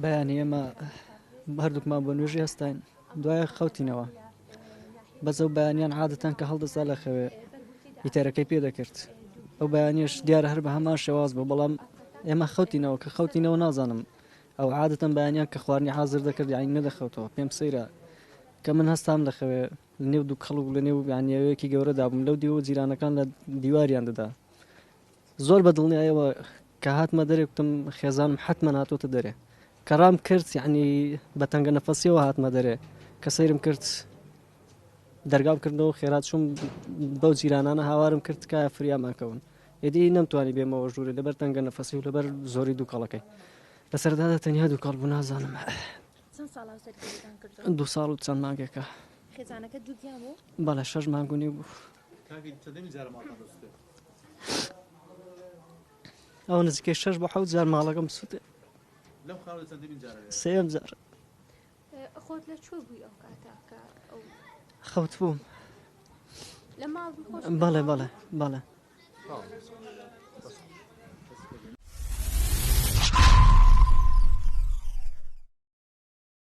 بەیانی ئێمە هەردووکمان بۆ نوێژی هەستاین دوایە خەوتینەوە بەس ئەو بەیانیان عادەتەن کە هەڵدەسا لە خەوێ ئیتەرەکەی پێ دەکرد ئەو بەیانیش دیارە هەر بە هەمان شێواز بوو بەڵام ئێمە خەوتینەوە کە خەوتینەوە نازانم ئەو عادەتەن بەیانیان کە خواردنی حازر دەکرد یانی نەدەخەوتەوە پێم سەیرە کە من هەستام لە خەوێ لە نێو دووکەڵ و لە نێو یانیەوەیەکی گەورەدا بووم لەو دیوە جیرانەکان لە دیواریان دەدا زۆر بە دڵنیایەوە کە هاتمە دەرێ کوتم خێزانم حەتمەن هاتۆتە دەرێ کە ڕام کرد یعنی بە تەنگە نەفەسیەوە هاتمە دەرێ کە سەیرم کرد دەرگام کردنەوە خێرا چوم بەو جیرانانە هاوارم کرد تکایە فریامان کەون ئێدی نەمتوانی بێمەوە ژوورێ لەبەر تەنگە نەفەسی و لەبەر زۆری دووکەڵەکەی لە سەردادا تەنیا دووکەڵ بوو نازانم چەند ساڵ هاوسەرگیریتان کردووە؟ دوو ساڵ و چەند مانگێکە. خێزانەکەت دووگیان بوو؟ بەڵێ شەش مانگ و نیو بوو. کاکی چەندەمین جارە ماڵتان دەسوتێ؟ ئەوە نزیکەی شەش بۆ حەوت جار ماڵەکەم سوتێ. لەم خاڵە چەندەمین جارە؟ سێیەم جار. خۆت لە کوێ بووی ئەو کاتە کە ئەو خەوت بووم. لە ماڵ بووی خۆش بەڵێ بەڵێ بەڵێ.